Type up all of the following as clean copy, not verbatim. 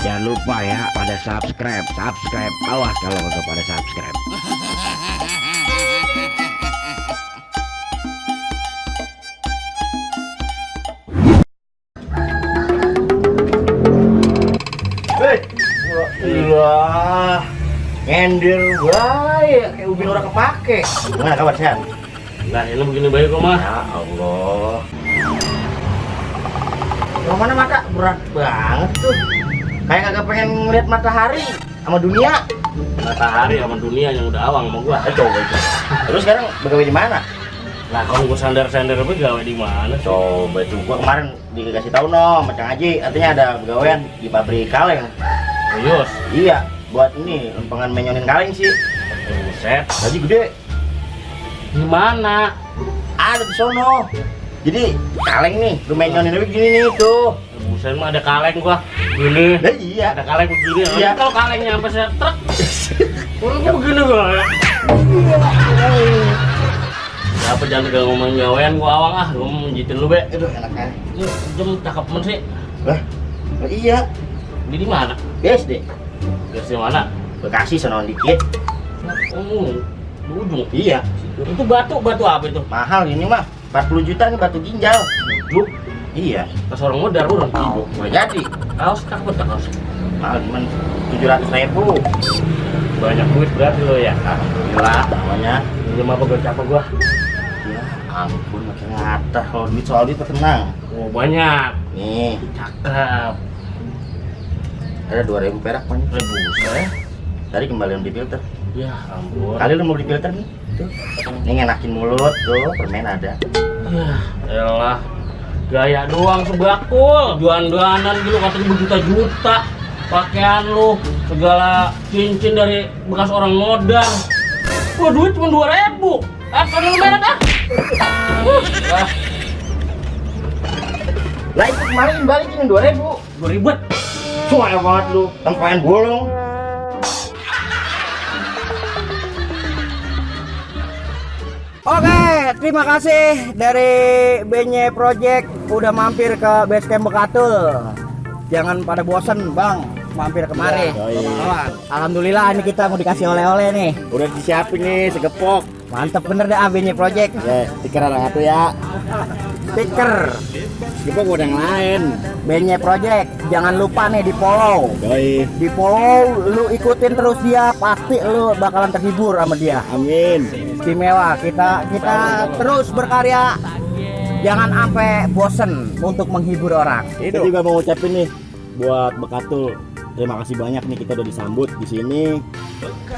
Jangan lupa ya pada subscribe. Awas kalau nggak pada subscribe. Wah, nyender baik kayak ubin orang kepake. Gimana kabar sehat? Nah, ini begini baik kok mah. Ya Allah. Yang mana mata berat banget tuh. Kayak kagak pengen ngeliat matahari sama dunia. Matahari sama dunia yang udah awang sama gua. Coba itu. Terus sekarang begawe di mana? Nah, kalau gua sandar-sandar apa gawe di mana? Coba itu gua kemarin dikasih tahu no, Macang Haji, artinya ada pegawaian di pabrik kaleng. Serius? Iya, buat ini lempengan menyonin kaleng sih. Buset. Gaji gede. Gimana? Ada di sono. Jadi kaleng nih, lu menyonin begini nih tuh. Buset mah ada kaleng gua. Gini. Nah, iya. Ada kaleng begini. Iya. Kalau kalengnya sampai setrek. Gua begini gua. Apa jangan gak ngomong gawean gua awang ah, gua mau menjitin lu be. Aduh, enak kan. Lu jem cakep men sih. Lah, iya. Di mana? SD. Di mana? Bekasi sono dikit. Di ujung. Iya. Itu batu apa itu? Mahal ini mah. 40 juta nih batu ginjal. Juk. Iya. Pas orang modal orang tidur. Boleh jadi. Kaos cakep tak kaos. Mahal cuman 700.000. Banyak duit berarti lo ya. Alhamdulillah namanya. Minjem apa gua capek gua? Ya ampun makin ngatah kalau duit soal duit tenang. Oh banyak. Nih, Cakep. ada 2.000 perak man. Buset. Tadi kembalian beli filter. Ya ampun. Kali lu mau beli filter nih. Tuh. Nih ngenakin mulut tuh, permen ada. Ya elah. Gaya doang sebakul. Jualan-jualan gitu katanya berjuta-juta. Pakaian lu segala cincin dari bekas orang modal. Wah duit cuma 2.000. Ah, kalau lu merek ah. Ah, Lah itu kemarin balikin 2.000. 2.000. Cuek banget lu, tempayan bolong. Oke, terima kasih dari Benye Project udah mampir ke Basecamp Bekatul. Jangan pada bosen bang, mampir kemari. Ya, iya. Alhamdulillah ini kita mau dikasih oleh-oleh nih. Udah disiapin nih segepok. Mantep bener deh Benye Project. Ya, stiker ada satu ya. Stiker Segepok udah yang lain. Benye Project, jangan lupa nih di follow. Doi. Di follow, lu ikutin terus dia, pasti lu bakalan terhibur sama dia. Amin. Istimewa, kita terus berkarya. Jangan sampai bosen untuk menghibur orang. Kita juga mau ngucapin nih buat Bekatul. Terima kasih banyak nih kita udah disambut di sini.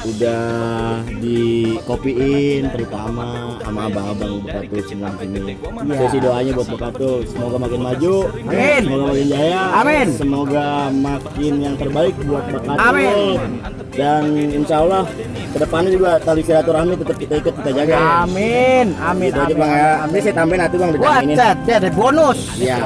Udah dikopiin terutama sama abang-abang Bekatul senang sini. Sesi doanya buat Bekatul, semoga makin maju. Amin. Semoga makin jaya. Amin. Semoga makin yang terbaik buat Bekatul. Amin. Dan insya Allah kedepannya juga tali silaturahmi tetap kita ikut kita jaga. Amin, amin, Gitu aja amin. bang ya. Nanti saya tambahin nanti bang Wah, ini. ada bonus. Iya.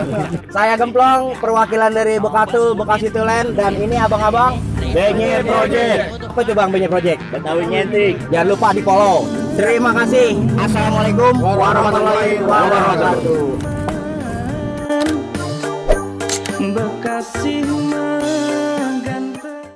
Saya Gemplong, perwakilan dari Bekatul, Bekasi Tulen, dan ini abang-abang Benye Project. Apa tuh bang Benye Project? Betawi nyentrik. Jangan lupa di follow. Terima kasih. Assalamualaikum warahmatullahi wabarakatuh. Bekasi